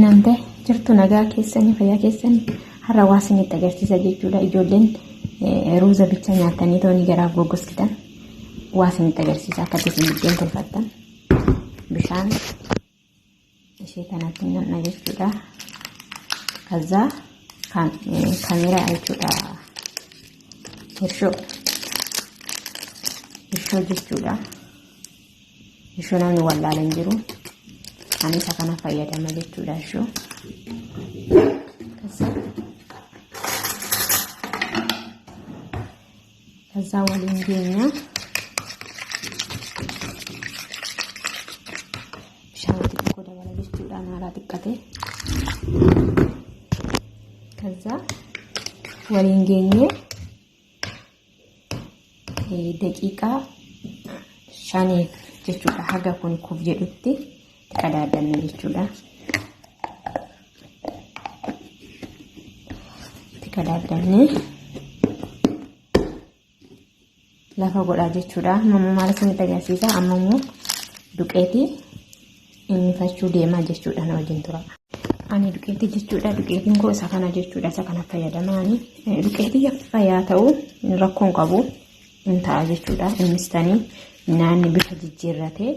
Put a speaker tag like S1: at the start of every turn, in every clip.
S1: Namte jirtu nagaa keessanii fayyaa keessanii har'a waa isinitti agarsiisa jechuudha. Ijoolleen ruuza bicha nyaatanii toonii garaaf goggoskitan waa isinitti agarsiisa akka isin biddeen tolfattan. Bishaan ishee kanatti namna jechuudha. Kazaa kaameraa jechuudha. Hirshoo hirshoo jechuudha. Ishoo namni wallaala hin jiru. Ani isa kana fayyadama jechuudha ishoo. Kaza waliin geenya. Bishaan xiqqoo dabala jechuudha naalaa xiqqate. Kaza waliin geenye daqiiqaa shaniif jechuudha haga kun kuf jedhutti qadaaddanna jechuudha. Itti qadaaddanne lafa godhaa jechuudha. Amma immoo maal isinitti agarsiisa? Amma immoo duqeetii innifachuu deemaa jechuudha na wajjin tura. Ani duqeetii jechuudha. Duqeetiin koo isa kana jechuudha. Isa kana fayyadama ani. Duqeetii fayyaa ta'u rakkoon qabu hin ta'a jechuudha. Innis tanii naanni bifa jijjiirratee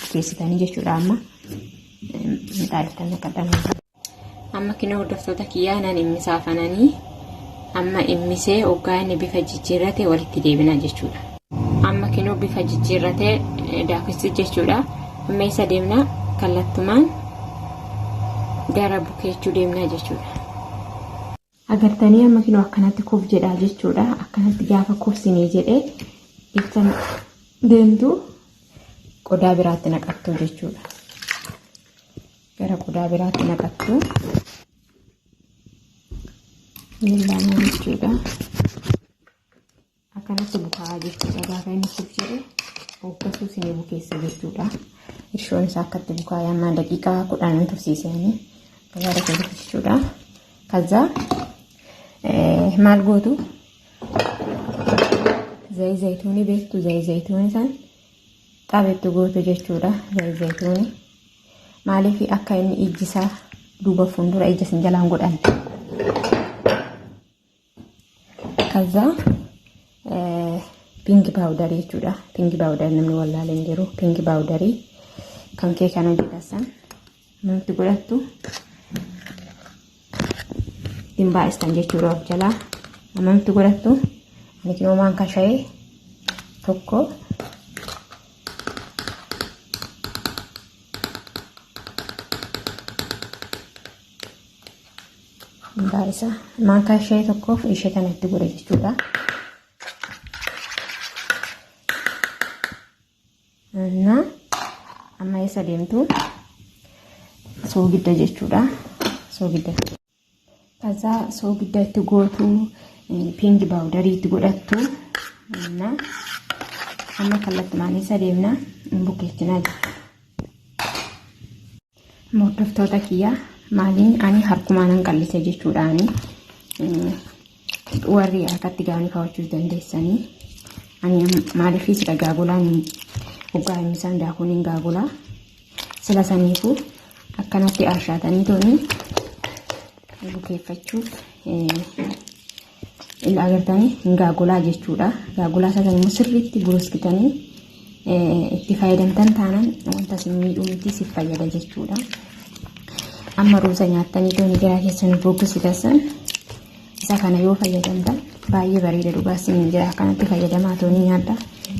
S1: bukeessitanii jechuudha amma mixaadittan naqadhan. Amma kinoo hordoftoota kiyyaa nan immisaafananii amma immisee oggaa inni bifa jijjiirrate walitti deebina jechuudha. Amma kinoo bifa jijjiirratee daakissi jechuudha. Amma isa deemna kallattumaan gara bukeechuu deemna jechuudha. Agartanii amma kinoo akkanatti kuf jedhaa jechuudha. Akkanatti gaafa kufsinii jedhee jecha deemtu qodaa biraatti naqattu jechuudha. Gara qodaa biraatti naqattu. Miillaana jechuudha. Akkanatti bukaa'aa jechuudha. Gaafa inni kuf jedhe hoggasuu isinii bukeessa jechuudha. Irshoon isaa akkatti bukaa'ee amma daqiiqaa 10 tursiisanii akka yaada keessatti jechuudha. Kaza maal gootu? Zayi zayituunii beektu zayi zayituunii san xabettu gootu jechuudha. Zayi zayituunii. Maaliif akka inni ijji isaa duuba fuuldura ija isin jalaan godhan. Kaza pinki paawudarii jechuudha. Pinki paawudarii namni wallaalee hin jiru. Pinki paawudarii kan kee kan hojjetan nutti godhattu ittiin baay'istan jechuudha of jalaa. Amma nutti godhattu ani kinoo maankaa shayee tokko baay'isa. Maankaa shayee tokkoof ishee kana itti godha jechuudha. Na amma eessa deemtu? Soogidda jechuudha. Soogidda. Kaza soogidda itti gootu, piinki baawudarii itti godhattu. Na amma kallattumaan eessa deemna? Bukeechinaa jechuudha. Hordoftoota kiyya maaliin ani harkumaan qallise jechuudhaani warri harkatti gaanii kaawwachuus dandeessanii ani maaliif sila gaagulaan hoggaa himmisaan daakuun hin gaagulaa sila saniifuu akkanatti arshaatanii tooni bukeeffachuuf ila agartanii hin gaagulaa jechuudha. Gaagulaa isaa immoo sirriitti buruskitanii itti fayyadamtan taanaan wanta isin miidhuu miti siif fayyada jechuudha. Amma ruuza nyaattanii tooni garaa keessan goggositan isa kana yoo fayyadamtan baay'ee bareeda dhugaa isin jira akkanatti fayyadamaa tooni nyaadha.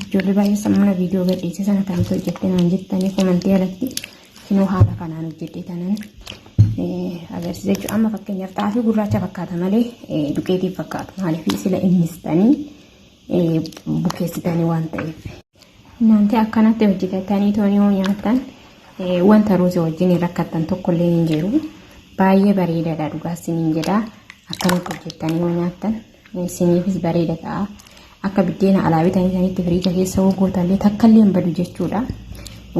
S1: Ijoollee baay'ee sammuna viidiyoo gadhiise sana akkamitti hojjette naan jettanii komantii alatti kinoo haala kanaan hojjedhe tanan agarsiisa jechuudha. Amma fakkeenyaaf xaafii gurraacha fakkaata malee duqeetiin fakkaatu. Maaliif sila innistanii bukeessitanii waan ta'eef. Naanti akkanatti hojjetatanii toonii yoo nyaattan wanta ruuzii wajjin rakkattan tokkollee hin jiru. Baay'ee bareedaadha dhugaa isiniin jedha. Akkanatti hojjettanii yoo nyaattan isiniifis bareeda ta'a. Akka biddeena alaa bitanii sanitti firiija keessa yoo gootallee takkallee hin badu jechuudha.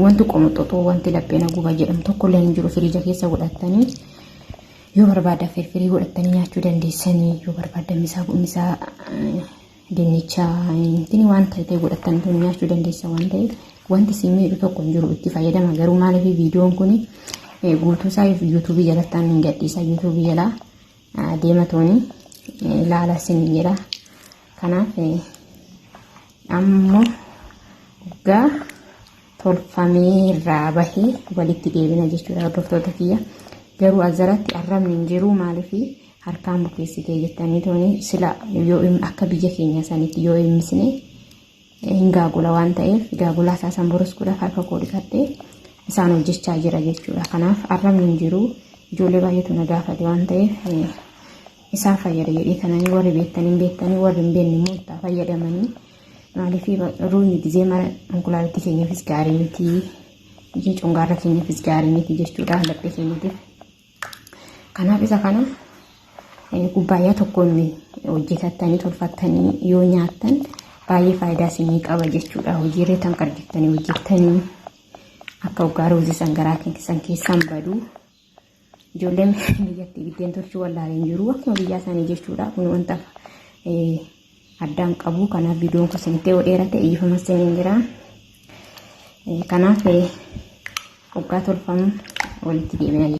S1: Wanti qomoxoxoo wanti lapheena guba jedhamu tokkollee hin jiru firiija keessa godhattanii yoo barbaaddan firfirii godhattanii nyaachuu dandeessanii yoo barbaaddan misaa misaa dinnichaa intini waan ta'e godhattanii nyaachuu dandeessan waan ta'eef Wanti isin miidhu tokko hin jiru itti fayyadama garuu maaliif viidiyoon kun guutuu isaa yuutuubii jalatti hin gadhiisa yuutuubii jalaa deematooni ilaala isin jedha. Kanaaf ammoo dhugaa tolfamee irraa bahee walitti deebina jechuudha hordoftoota kiyya. Garuu as jalatti arrabni hin jiru maaliif harkaan bukeessitee jettanii tooni sila yoo akka biyya keenya sanitti yoo himsine hin gaagula waan ta'eef gaagulaa isaa san boroskuudhaaf harka koo dhiqadhee isaan hojjechaa jira jechuudha. Kanaaf arrabni hin jiru ijoollee baay'eetu na gaafate waan ta'eef isaan fayyada jedhee kananii warri beektanii hin beektanii warri hin beekne immoo itti fayyadamanii maaliif ruuzni gizee mara inkulaalitti keenyaafis gaarii miti ijji cungaarra keenyaafis gaarii miti jechuudha laphee keenyatiif. Kanaaf isa kana kubbaayyaa tokkoon hojjetattanii tolfattanii yoo nyaattan baay'ee faayidaa isinii qaba jechuudha. Hojiirra tan qarjettanii hojjettanii akka hoggaa ruuzii san garaa keessan keessaan badu. Ijoolleen biyyatti biddeen tolchuu wallaalee hin jiru akkuma biyyaa isaanii jechuudha. Kun wanta addaan qabu. Kanaaf viidiyoon kun isinitti yoo dheerate dhiifama isiniin jira. Kanaaf hoggaa tolfamu walitti deebina.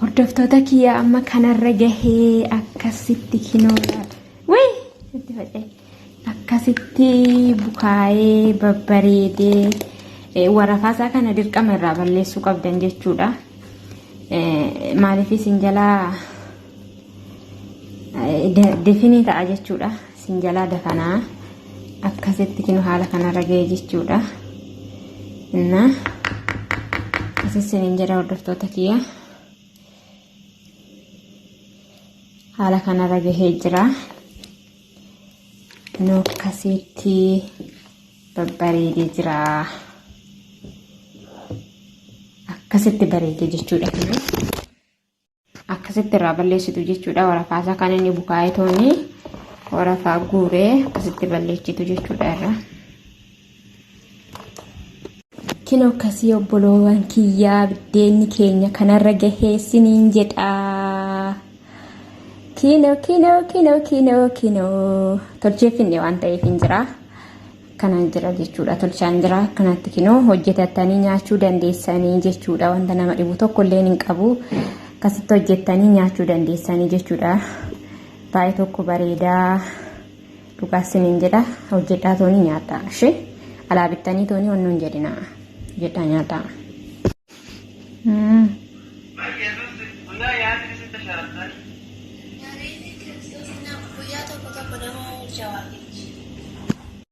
S1: Hordoftoota kiyya amma kanarra gahee akkasitti kinoo wii itti faca'e akkasitti bukaa'ee babbareedee warafaasaa kana dirqama irraa balleessuu qabdan jechuudha. Maaliif isin jalaa definii ta'a jechuudha. Isin jalaa dafanaa akkasitti kinoo haala kanarra gahee jechuudha. Innaa isiniin jedha hordoftoota kiyya. Haala kanarra gahee jira. Nu akkasitti babbareedee jira. Akkasitti bareedee jechuudha. Akkasitti irraa balleessitu jechuudha. Warafaasaa kan inni bukaa'ee tooni warafaa guuree akkasitti balleessitu jechuudha irraa. Kinoo akkasii obboloowwan kiyyaa biddeenni keenya kanarra gahee siniin jedha. Kinoo kinoo kinoo kinoo kinoo tolchee finne waan ta'eef hin jira. Akkanaan jira jechuudha tolchaan jira akkanatti kinoo hojjetattanii nyaachuu dandeessanii jechuudha wanta nama dhibu tokko illee hin qabu akkasitti hojjettanii nyaachuu dandeessanii jechuudha. Baay'ee tokko bareedaa. Dhugaa sinin jedha hojjedhaa tooni nyaadhaa ishee alaa bittanii tooni wannu hin jedhina hojjedhaa nyaadhaa.